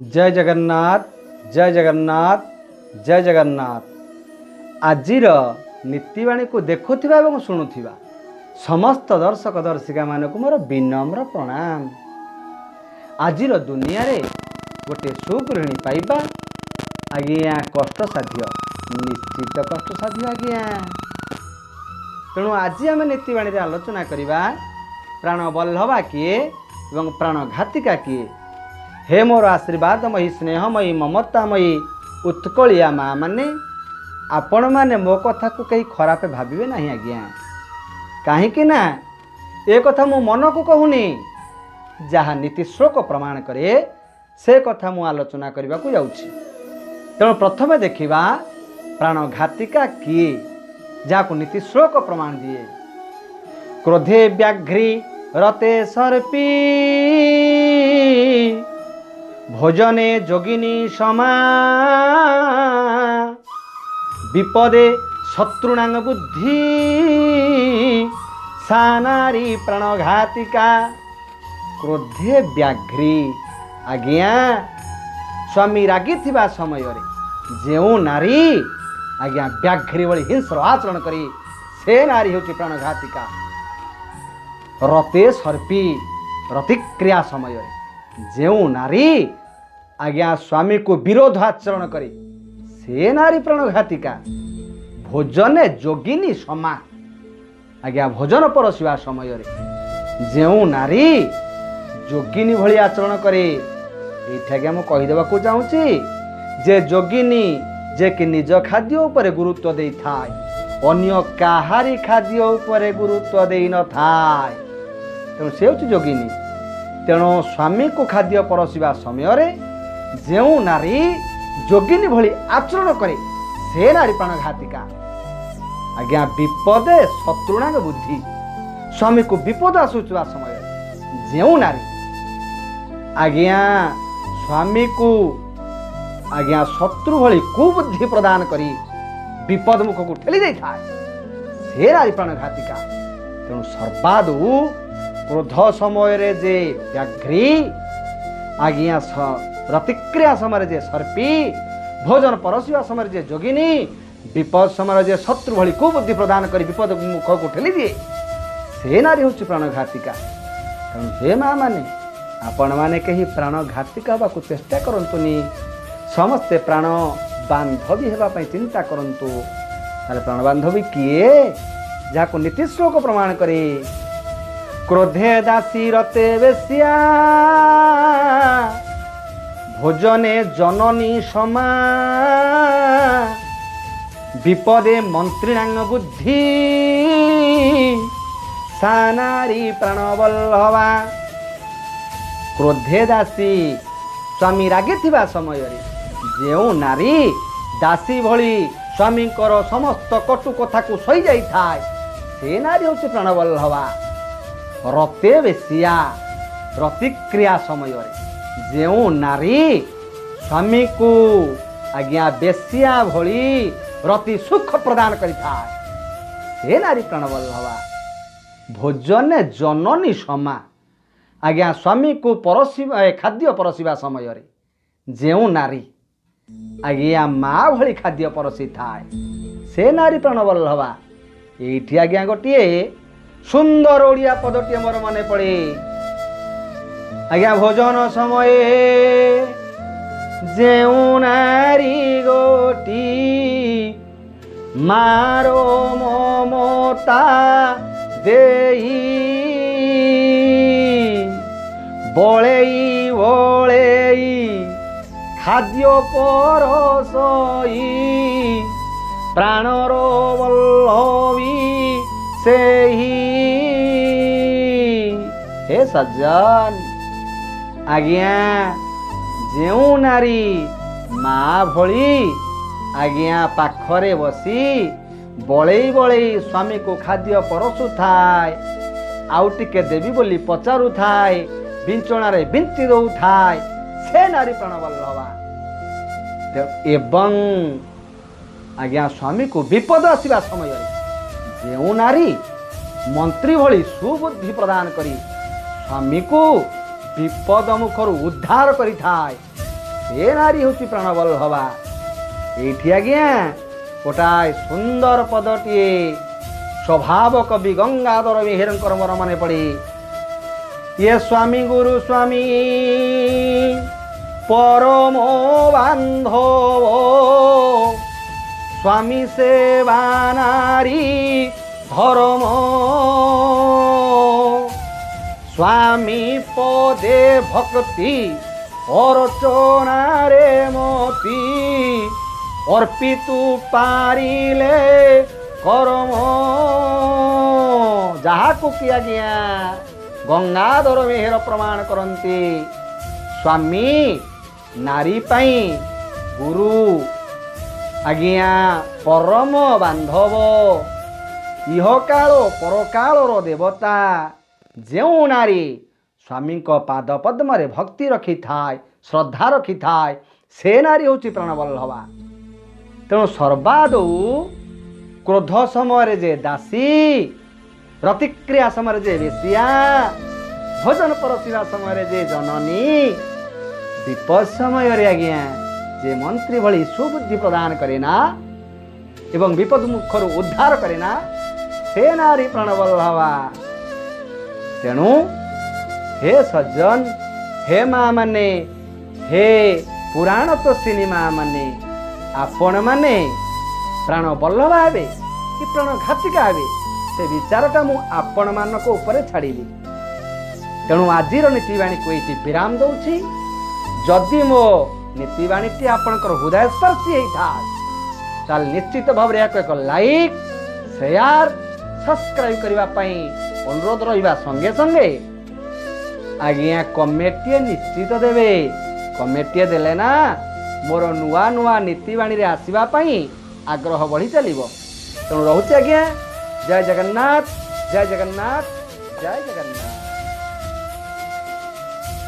ଜୟ ଜଗନ୍ନାଥ, ଜୟ ଜଗନ୍ନାଥ, ଜୟ ଜଗନ୍ନାଥ। ଆଜିର ନୀତିବାଣୀକୁ ଦେଖୁଥିବା ଏବଂ ଶୁଣୁଥିବା ସମସ୍ତ ଦର୍ଶକ ଦର୍ଶିକାମାନଙ୍କୁ ମୋର ବିନମ୍ର ପ୍ରଣାମ। ଆଜିର ଦୁନିଆରେ ଗୋଟିଏ ସୁଗୃହିଣୀ ପାଇବା ଆଜ୍ଞା କଷ୍ଟସାଧ୍ୟ, ନିଶ୍ଚିତ କଷ୍ଟସାଧ୍ୟ ଆଜ୍ଞା। ତେଣୁ ଆଜି ଆମେ ନୀତିବାଣୀରେ ଆଲୋଚନା କରିବା ପ୍ରାଣବଲ୍ଲଭା କିଏ ଏବଂ ପ୍ରାଣଘାତିକା କିଏ। ହେ ମୋର ଆଶୀର୍ବାଦମୟୀ, ସ୍ନେହମୟୀ, ମମତାମୟୀ ଉତ୍କଳିଆ ମା ମାନେ, ଆପଣମାନେ ମୋ କଥାକୁ କେହି ଖରାପ ଭାବିବେ ନାହିଁ ଆଜ୍ଞା। କାହିଁକି ନା ଏ କଥା ମୁଁ ମନକୁ କହୁନି, ଯାହା ନୀତି ଶ୍ଲୋକ ପ୍ରମାଣ କରେ ସେ କଥା ମୁଁ ଆଲୋଚନା କରିବାକୁ ଯାଉଛି। ତେଣୁ ପ୍ରଥମେ ଦେଖିବା ପ୍ରାଣଘାତିକା କିଏ, ଯାହାକୁ ନୀତି ଶ୍ଲୋକ ପ୍ରମାଣ ଦିଏ। କ୍ରୋଧେ ବ୍ୟାଘ୍ରୀ ରତେ ସର୍ପି, ଭୋଜନେ ଯୋଗିନୀ ସମା, ବିପଦେ ଶତ୍ରୁଣାଙ୍ଗ ବୁଦ୍ଧି, ସା ନାରୀ ପ୍ରାଣଘାତିକା। କ୍ରୋଧେ ବ୍ୟାଘ୍ରୀ ଆଜ୍ଞା, ସ୍ୱାମୀ ରାଗିଥିବା ସମୟରେ ଯେଉଁ ନାରୀ ଆଜ୍ଞା ବ୍ୟାଘ୍ରୀ ଭଳି ହିଂସ୍ର ଆଚରଣ କରି, ସେ ନାରୀ ହେଉଛି ପ୍ରାଣଘାତିକା। ରତେ ସର୍ପି, ରତିକ୍ରିୟା ସମୟରେ ଯେଉଁ ନାରୀ ଆଜ୍ଞା ସ୍ୱାମୀକୁ ବିରୋଧ ଆଚରଣ କରେ, ସେ ନାରୀ ପ୍ରାଣଘାତିକା। ଭୋଜନେ ଯୋଗିନୀ ସମା, ଆଜ୍ଞା ଭୋଜନ ପରସିବା ସମୟରେ ଯେଉଁ ନାରୀ ଯୋଗିନୀ ଭଳି ଆଚରଣ କରେ। ଏଇଠି ଆଜ୍ଞା ମୁଁ କହିଦେବାକୁ ଚାହୁଁଛି ଯେ ଯୋଗିନୀ ଯେ କି ନିଜ ଖାଦ୍ୟ ଉପରେ ଗୁରୁତ୍ୱ ଦେଇଥାଏ, ଅନ୍ୟ କାହାରି ଖାଦ୍ୟ ଉପରେ ଗୁରୁତ୍ୱ ଦେଇନଥାଏ, ତେଣୁ ସେ ହେଉଛି ଯୋଗିନୀ। ତେଣୁ ସ୍ୱାମୀକୁ ଖାଦ୍ୟ ପରସିବା ସମୟରେ ଯେଉଁ ନାରୀ ଯୋଗିନୀ ଭଳି ଆଚରଣ କରେ, ସେ ନାରୀ ପ୍ରାଣଘାତିକା। ଆଜ୍ଞା ବିପଦେ ଶତ୍ରୁଣାଙ୍କ ବୁଦ୍ଧି, ସ୍ୱାମୀକୁ ବିପଦ ଆସୁଥିବା ସମୟରେ ଯେଉଁ ନାରୀ ଆଜ୍ଞା ସ୍ୱାମୀକୁ ଆଜ୍ଞା ଶତ୍ରୁ ଭଳି କୁବୁଦ୍ଧି ପ୍ରଦାନ କରି ବିପଦ ମୁଖକୁ ଠେଲି ଦେଇଥାଏ, ସେ ନାରୀ ପ୍ରାଣଘାତିକା। ତେଣୁ ସର୍ବାଦୁ କ୍ରୋଧ ସମୟରେ ଯେ ବ୍ୟାଘ୍ରୀ ଆଜ୍ଞା, ପ୍ରତିକ୍ରିୟା ସମୟରେ ଯେ ସର୍ପି, ଭୋଜନ ପରସିବା ସମୟରେ ଯେ ଯୋଗିନୀ, ବିପଦ ସମୟରେ ଯେ ଶତ୍ରୁ ଭଳି କୁବୁଦ୍ଧି ପ୍ରଦାନ କରି ବିପଦ ମୁଖକୁ ଠେଲି ଦିଏ, ସେ ନାରୀ ହେଉଛି ପ୍ରାଣଘାତିକା। ତେଣୁ ହେ ମା ମାନେ, ଆପଣମାନେ କେହି ପ୍ରାଣଘାତିକା ହେବାକୁ ଚେଷ୍ଟା କରନ୍ତୁନି, ସମସ୍ତେ ପ୍ରାଣ ବାନ୍ଧବୀ ହେବା ପାଇଁ ଚିନ୍ତା କରନ୍ତୁ। ତାହେଲେ ପ୍ରାଣ ବାନ୍ଧବୀ କିଏ, ଯାହାକୁ ନୀତି ଶ୍ଲୋକ ପ୍ରମାଣ କରେ। କ୍ରୋଧେ ଦାସୀ ରତେ ବେଶ୍ୟା, ଭୋଜନେ ଜନନୀ ସମା, ବିପଦେ ମନ୍ତ୍ରିଣାଙ୍ଗ ବୁଦ୍ଧି, ସା ନାରୀ ପ୍ରାଣବଲ୍ଲଭା। କ୍ରୋଧେ ଦାସୀ, ସ୍ୱାମୀ ରାଗିଥିବା ସମୟରେ ଯେଉଁ ନାରୀ ଦାସୀ ଭଳି ସ୍ୱାମୀଙ୍କର ସମସ୍ତ କଟୁ କଥାକୁ ସହିଯାଇଥାଏ, ସେ ନାରୀ ହେଉଛି ପ୍ରାଣବଲ୍ଲଭା। ରତେ ବେଶିଆ, ରତିକ୍ରିୟା ସମୟରେ ଯେଉଁ ନାରୀ ସ୍ୱାମୀକୁ ଆଜ୍ଞା ବେଶିଆ ଭଳି ରତି ସୁଖ ପ୍ରଦାନ କରିଥାଏ, ସେ ନାରୀ ପ୍ରାଣବଲ୍ଲଭା। ଭୋଜନେ ଜନନୀ ସମା, ଆଜ୍ଞା ସ୍ୱାମୀକୁ ପରସିବା ଖାଦ୍ୟ ପରସିବା ସମୟରେ ଯେଉଁ ନାରୀ ଆଜ୍ଞା ମା ଭଳି ଖାଦ୍ୟ ପରସିଥାଏ, ସେ ନାରୀ ପ୍ରାଣବଲ୍ଲଭା। ଏଇଠି ଆଜ୍ଞା ଗୋଟିଏ ସୁନ୍ଦର ଓଡ଼ିଆ ପଦଟିଏ ମୋର ମନେ ପଡ଼େ ଆଜ୍ଞା। ଭୋଜନ ସମୟେ ଯେଉଁ ନାରୀ ଗୋଟି ମାର ମମତା ଦେଇ, ବଳେଇ ବଳେଇ ଖାଦ୍ୟ ପରସଇ, ପ୍ରାଣର ବଲ୍ଲଭୀ ସେହି। ହେ ସଜ୍ଜନ ଆଜ୍ଞା, ଯେଉଁ ନାରୀ ମା ଭଳି ଆଜ୍ଞା ପାଖରେ ବସି ବଳେଇ ବଳେଇ ସ୍ୱାମୀକୁ ଖାଦ୍ୟ ପରସୁଥାଏ, ଆଉ ଟିକେ ଦେବି ବୋଲି ପଚାରୁଥାଏ, ବିଞ୍ଚଣାରେ ବିଞ୍ଚି ଦଉଥାଏ, ସେ ନାରୀ ପ୍ରାଣବଲ୍ଲଭା। ଏବଂ ଆଜ୍ଞା ସ୍ୱାମୀକୁ ବିପଦ ଆସିବା ସମୟରେ ଯେଉଁ ନାରୀ ମନ୍ତ୍ରୀ ଭଳି ସୁବୁଦ୍ଧି ପ୍ରଦାନ କରି ସ୍ୱାମୀକୁ ବିପଦ ମୁଖରୁ ଉଦ୍ଧାର କରିଥାଏ, ସେ ନାରୀ ହେଉଛି ପ୍ରାଣବଲ୍ଲଭା। ଏଇଠି ଆଜ୍ଞା ଗୋଟାଏ ସୁନ୍ଦର ପଦଟିଏ ସ୍ୱଭାବ କବି ଗଙ୍ଗାଧର ମେହେରଙ୍କର ମୋର ମନେ ପଡ଼େ। ଇଏ ସ୍ୱାମୀ ଗୁରୁ ସ୍ୱାମୀ ପରମ ବାନ୍ଧବ, ସ୍ୱାମୀ ସେବା ନାରୀ ଧର୍ମ, ସ୍ୱାମୀ ପଦେ ଭକ୍ତି ଅର୍ଚନାରେ ମତି, ଅର୍ପିତୁ ପାରିଲେ କର୍ମ। ଯାହାକୁ କି ଆଜ୍ଞା ଗଙ୍ଗାଧର ମେହେର ପ୍ରମାଣ କରନ୍ତି, ସ୍ୱାମୀ ନାରୀ ପାଇଁ ଗୁରୁ ଆଜ୍ଞା ପରମ ବାନ୍ଧବ, ଇହକାଳ ପରକାଳର ଦେବତା। ଯେଉଁ ନାରୀ ସ୍ୱାମୀଙ୍କ ପାଦ ପଦ୍ମରେ ଭକ୍ତି ରଖିଥାଏ, ଶ୍ରଦ୍ଧା ରଖିଥାଏ, ସେ ନାରୀ ହେଉଛି ପ୍ରାଣବଲ୍ଲଭା। ତେଣୁ ସର୍ବାଦୌ କ୍ରୋଧ ସମୟରେ ଯେ ଦାସୀ, ପ୍ରତିକ୍ରିୟା ସମୟରେ ଯେ ବେଶିଆ, ଭୋଜନ ପରସିବା ସମୟରେ ଯେ ଜନନୀ, ବିପଦ ସମୟରେ ଆଜ୍ଞା ଯେ ମନ୍ତ୍ରୀ ଭଳି ସୁବୁଦ୍ଧି ପ୍ରଦାନ କରେ ନା ଏବଂ ବିପଦ ମୁଖରୁ ଉଦ୍ଧାର କରେ ନା, ସେ ନାରୀ ପ୍ରାଣବଲ୍ଲଭା। ତେଣୁ ହେ ସଜ୍ଜନ, ହେ ମା ମାନେ, ହେ ପୁରାଣ ତୋଷିନୀ ମା ମାନେ, ଆପଣମାନେ ପ୍ରାଣ ବଲ୍ଲଭା ହେବେ କି ପ୍ରାଣ ଘାତିକା ହେବେ, ସେ ବିଚାରଟା ମୁଁ ଆପଣମାନଙ୍କ ଉପରେ ଛାଡ଼ିଲି। ତେଣୁ ଆଜିର ନୀତିବାଣୀକୁ ଏଇଠି ବିରାମ ଦେଉଛି। ଯଦି ମୋ ନୀତିବାଣୀଟି ଆପଣଙ୍କର ହୃଦୟସ୍ପର୍ଶୀ ହେଇଥାଏ, ତାହେଲେ ନିଶ୍ଚିତ ଭାବରେ ଏହାକୁ ଏକ ଲାଇକ୍, ସେୟାର, ସବସ୍କ୍ରାଇବ୍ କରିବା ପାଇଁ ଅନୁରୋଧ ରହିବା ସଙ୍ଗେ ସଙ୍ଗେ ଆଜ୍ଞା କମେଣ୍ଟଟିଏ ନିଶ୍ଚିତ ଦେବେ। କମେଣ୍ଟଟିଏ ଦେଲେ ନା ମୋର ନୂଆ ନୂଆ ନୀତିବାଣୀରେ ଆସିବା ପାଇଁ ଆଗ୍ରହ ବଢ଼ି ଚାଲିବ। ତେଣୁ ରହୁଛି ଆଜ୍ଞା। ଜୟ ଜଗନ୍ନାଥ, ଜୟ ଜଗନ୍ନାଥ, ଜୟ ଜଗନ୍ନାଥ।